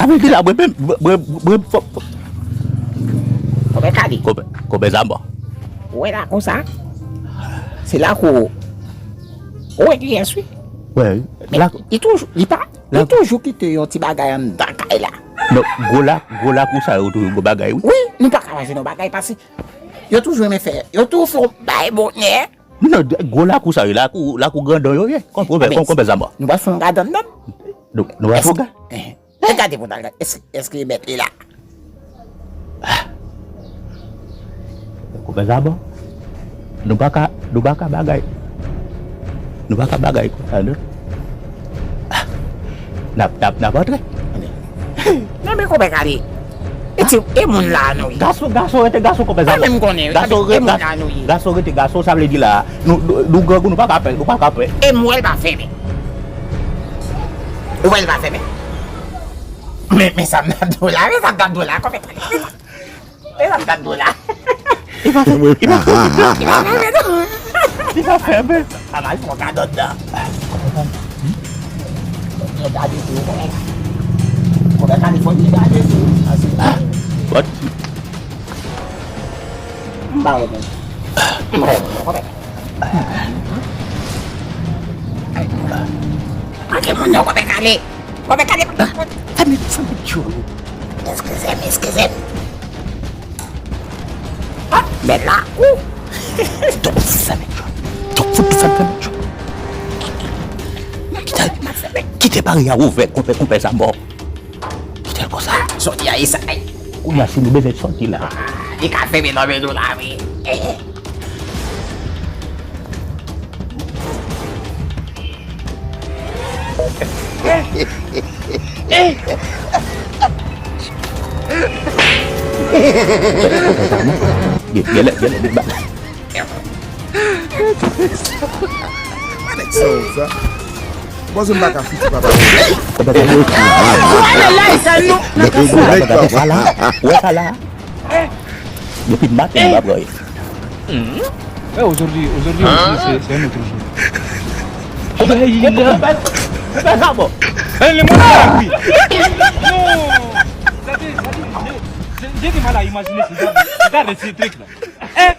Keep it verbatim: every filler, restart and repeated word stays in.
Sa vle di la, mwen menm, mwen, mwen, mwen, fò, fò. Konpè Kale. Konpè, konpè Zama. Ou wè lakou sa? Se lakou. Ou wè ki yès, wi. Wè, wi. Men lakou. Li toujou, li pa, li la toujou kite yon ti bagay anndan kay la. Non, gwo la, gwo lakou sa yo toujou gwo bagay, wi. Wi, nou pa ka manje non bagay, paske yo toujou renmen fè, yo toujou fè yon bay bonè. Non, gwo lakou sa yo, lakou, lakou grandon yo ye. Konpè, konpè Zama. Nou pa fè yon gad anndan. Nou, nou pa fè yon gad. E gade pou n al gade. Èske, èske mèt li la? Konpè Zama. Nou pa ka, nou pa ka bagay. Nou pa ka bagay konsa, non. N ap, n ap, n ap antre. Non, men konpè Kale. E ti, e moun la nou ye. Gason, gason rete gason, konpè Zama. Mwen menm konnen, wi. Gason, e moun la nou ye. Gason rete gason, sa vle di la, nou, nou, nou grangou, nou pa ka pè, nou pa ka pè. E m wè l pa fèmen. Ou wè l pa fèmen? Men, men sa m ap di w la, men sa m ap di w la, konpè Kale. Men sa m ap di w la. Li pa fèmen. Li pa fèmen. Li pa fèmen. Sa mal fè yon kado anndan. Yo gade tou, konpè. Konpè Kale fò li gade tou. What? M pa wè moun. M pa wè moun, konpè. Manke moun yo, konpè Kale. Konpè Kale. Fè m, fè m tchou. Eskize m, eskize m. Ah, men lakou. Donk, fè m tchou. Donk, fout fè m, fè m tchou. Kite, kite pari a ouvè, konpè, konpè Zama. Kite l konsa. Sòti a, Esay. Kounye a, si nou bezwen sòti la. Ah, li ka fèmen nan men nou la, wi. Eh. Gèlè, gèlè, gèlè. Sa w sa? Bon, se m pa ka fouti papa. Ou ale la, e sa nou nan kasa. Ou wè sa la? Depi maten, m ap gade. Eh, aujourd'hui, aujourd'hui aussi, c'est, c'est un autre jour. Koupe, koupe, koupe, koupe sa, bon. Eh, le monde a pris. Non. J'ai, j'ai, j'ai du mal à imaginer ce genre de, ce genre de truc-là. Eh,